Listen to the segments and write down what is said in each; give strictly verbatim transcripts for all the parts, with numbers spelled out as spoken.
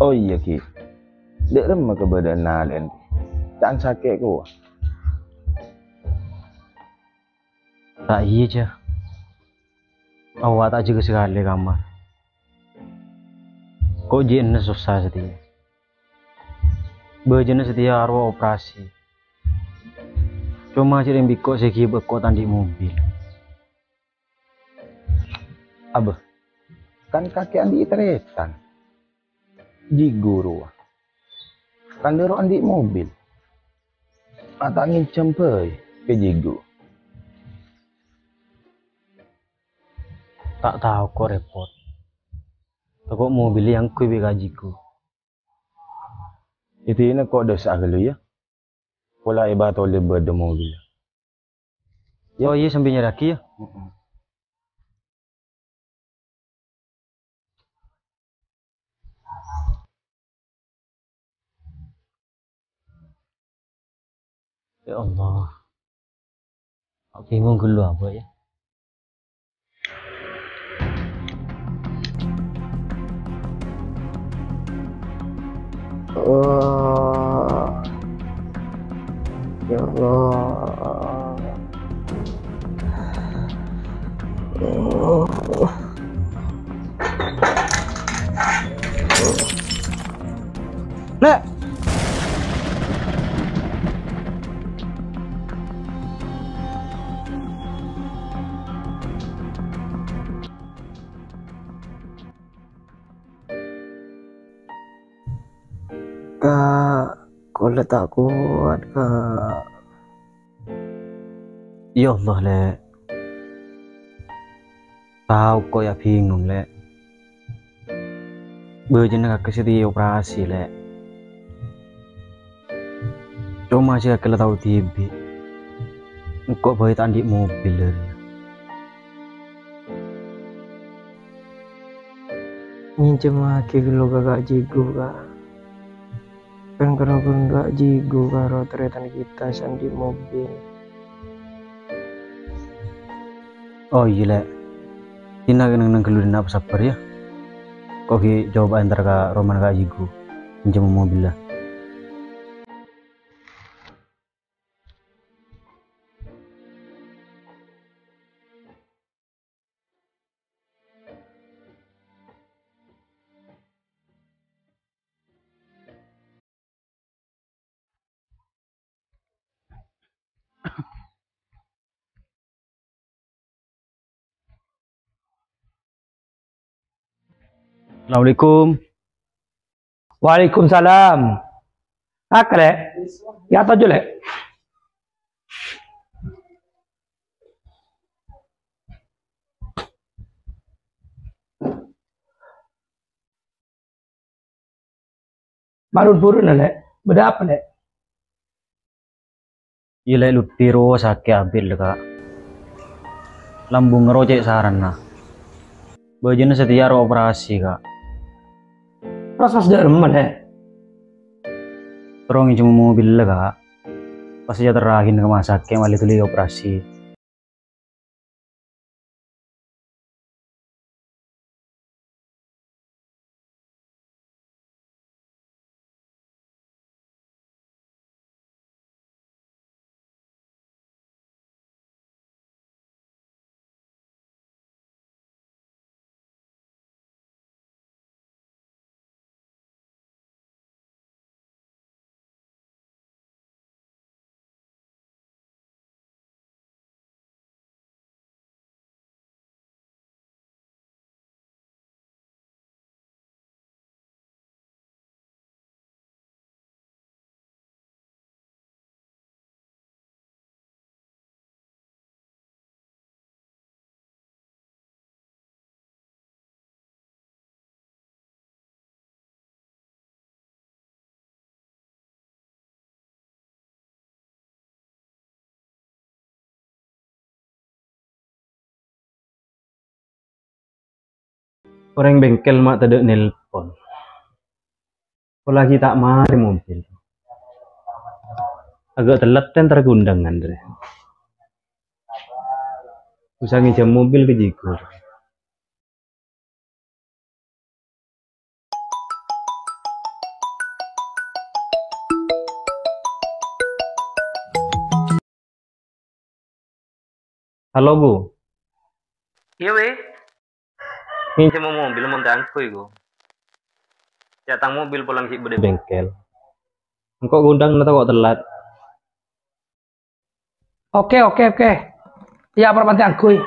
Oh iyâ, Ghi. Dâ' remma kabâdâ'ânna alè'en? Ca'na sakè' kowa. Ta' iyâ, Jâ. Awwa' ta' jâgâ sakalè kamar. Ko' jiyâ sossa satèya. Bâjâna satèya arowa operasi. Coma jâ' rèng bi' ko' sè èghibâ ko' ta' andi' mobil. Abbâ, kan kakè andi' tarètan. Jigo rowa. Kan dâ' ro' andi' mobil. Ma' ta' ngènjhâm bhâi ka Jigo. Ta' tao ko' rèpot. Tako' mobil èyangghuy bi' ka Jigo. Èdina ko' dâsa'a ghâllu, yâ. Pola è bâto lè bâdâ mobil. Yâ. Oh iyâ, sampè' nyarèaghi, yâ. Heeh. Ya Allah. Aku bingung ghâllu apa ya. Oh, ya Allah. Oh. Lè'. Kak, kulâ ta' kowat, Kak. Ya Allah, Lè'. Tao ko' ya bingung, Lè'. Bâjâna kakè sè dioperasi, Lè'. Coma sè kakè la tao dhibi'. Engko' bhâi ta' andi' mobil, Lè'. Ngènjhâmaghi ghâllu ka Kak Jigo, Kak. Kan karo ghun Kak Jigo karo tarètan kita sè andi' mobil. Oh iyâ, Lè'. Dina kennengngan ghâllu dina, sabbhâr, yâ. Ko' ghi' coba entar ka romana Kak Jigo. Ngènjhâm mobilla. Assalamualaikum. Waalaikumsalam. Akale. Ya, toju, Lè'. Marun-burun, Lè'. Bâdâ apa, Lè'? Iyâ, Lè', Lutti rowa sakè' abit, Lè', Ka'. Lambungnga rowa cè' saranna. Bâjâna satèya rowa operasi, Ka'. Terros pas dâ' remma, Lè'? Terro ngènjhâm mobilla, Ka'. Pas èyaterraghi ka rumah sakit, malè dhuli operasi. Orèng bengkel ma' tadâ' nelpon. Polana ghi' ta' marè mobil. Aghâ' tellet entar ka undangan, rè. Usaha ngènjhâm mobil ka Jigo. Halo, Gu. Iyâ, Wè. Ngènjhâmâ mobil mon tèyangghuy, Gu. Cè' tang mobil polana ghi' bâdâ è bengkel. Engko' ghun dhâng nèka kok tellat. Oke, oke, oke. Iyâ, apa' mon tèyangghuy.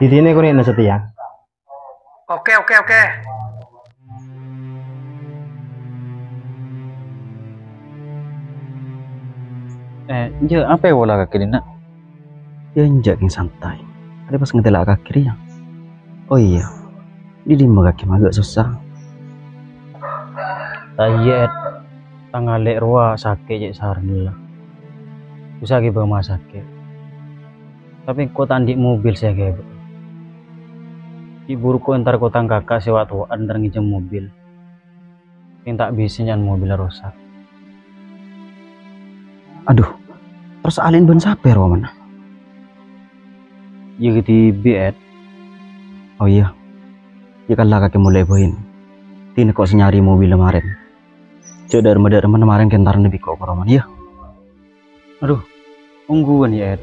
Didinè konè'na satèya. Oke, oke, oke. Eh, enjâ', apa pola kakè dinna'? Yâ, enjâ', kèng santai. Arèya pas ngatèla'a kakè rèya. Oh iyâ, didimma kakè maghâ' sossa? Ta' iyâ, Èd. Tang alè' rowa sakè' cè' sarèna la. Dusa ghibâ ma' sakè'. Tapè engko' ta' andi' mobil sè èghibâ. Ghi' bhuru ko' entar ka tang kaka' sè wa'-towa'an entar ngènjhâm mobil. Kèng ta' bisa nya'an mobilla rosak. Adhu, terros alè'na bân sapè rowa manna? Iyâ kadhibi', Èd. Oh iyâ. Iyâ kala kakè molè bhâi. Dinna' ko' sè nyarè mobilla marèn. Jhâ' dâ' remma-dâ' remma marèn kèng entarana bi' ko' ka romana, yâ. Adhu, ongghuwân yâ, Èd.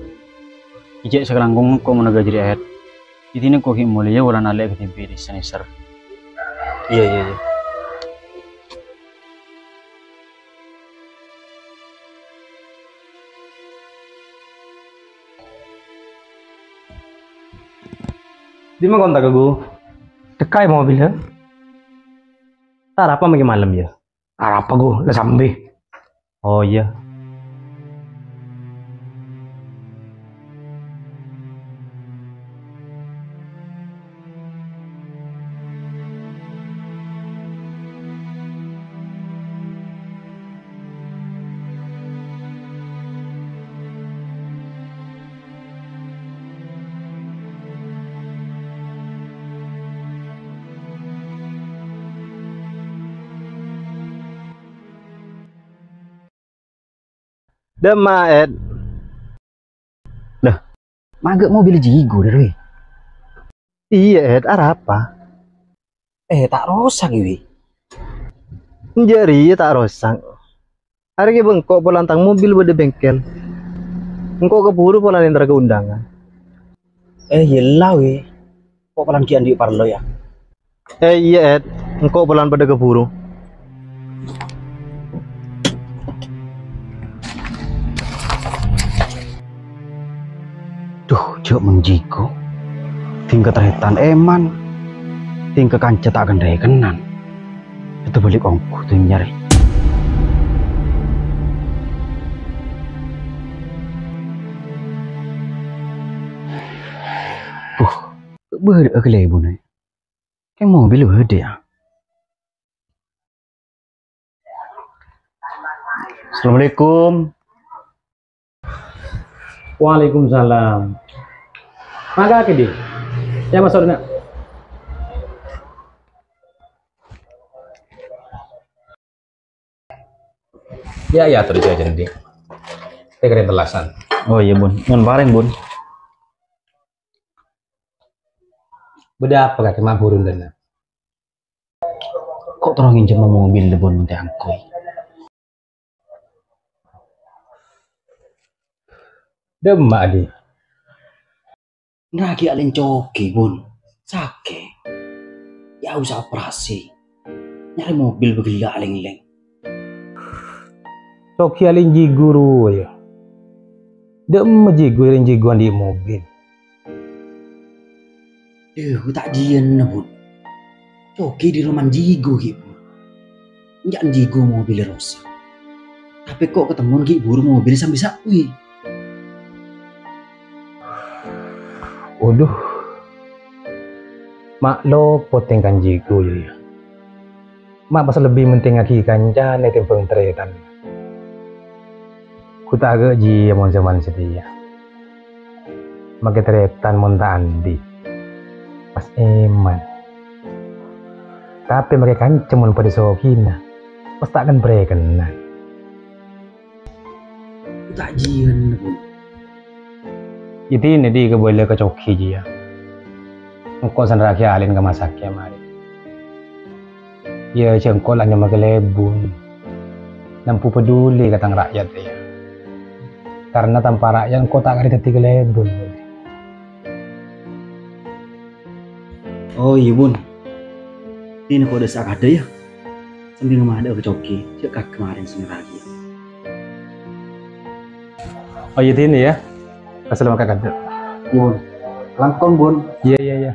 Ijjhâ' sakalangkong ko' mon ghâjâri, Èd. Didinna ko' ghi' molè yâ, polana alè' kadhibi' nèser-nèser. Iyâ, iyâ, iyâ. Dimma kontakka, Gu? Dhâkka' è mobilla. Ta' arapa maghi malem, yâ? Arapa, Gu? La sambhi. Oh, iyâ. Dimma, Èd? Lah, maghâ' mobil Jigo, Dâr, wè? Iyâ, Èd, arapa? Eh, ta' rosak, wè? Enjâ' rèya ta' rosak. Arèya bâ' engko' polana tang mobil bâdâ è bengkel. Engko' kabhuru polana entar ka undangan. Eh, iyâ la, wè. Ko' polana ghi' andi' parlo, yâ? Eh, iyâ, Èd. Engko' polana padâ kabhuru. Dhu, jhâ' mon Jigo. Dhing ka tarètan èman. Dhing ka kanca ta' kèn-rèkènan. Bâdâ bâli' ongghu dhunnya rè. Buh, bâdâ'â kalèbunna. Kèng mobil bâdâ, yâ. Assalamualaikum. Waalaikumsalam. Mangkaghi, Dhi. Yâ, maso' dinna'. Yâ, yâ, terus aja, Dhi. Tèkèrèn tellasan. Oh iyâ, Bun. Mon parèng, Bun. Bâdâ apa, Kakè, ma' buru, Dhi? Ko' terro ngènjhâmâ mobil, Bun, mon tèyangghuy? Dimma, Dhi? Nragi alèng Coki, Bun. Sakè'. Yâ, usa operasi. Nyarè mobil bâ' ghellâ' alèng-lèng. Coki alèng Jigo rowa, yâ. Dimma Jigo, alèng Jigo andi' mobil. Dhu, ta' jiyâna, Bun. Coki dhi romana Jigo ghi' buru. Enjâ' Jigo mobilla rosak. Tapè ko' katemmon ghi' buru mobilla sambi sabbhi. Odhu. Ma' lopot tèngkana Jigo jârèya. Ma' pas lebbi mentingngaghi kancana ètèmbhâng tarètan. Ghu ta' aghâ' jiyâ mon jhâman satèya. Makè tarètan mon ta' andi', pas èman. Tapè makè kanca mon padâ soghina, pas ta' kèn-parèkènan. Ghu ta' jiyâna, Bun. Yâ dinah, Dhi, kabâlâ ka Coki jiyâ. Engko' sanragi alèna ka masakè' marè. Yâ, jhâ' engko' la nyama kalèbun. Nambu paduli ka tang ra'yat, yâ. Karna tanpa ra'yat engko' ta' karè dhâddhi kalèbun. Oh iyâ, Bun. Dinah kodhu sè akadâ' yâ. Sambi ngamadâ'â ka Coki, jhâ' ka kemarin sè nyerraghi. Oh iyâ, dinah yâ. Pasal maka kadâ'. Iyâ, Bun. Langkong, Bun. Iyâ, iyâ, iyâ.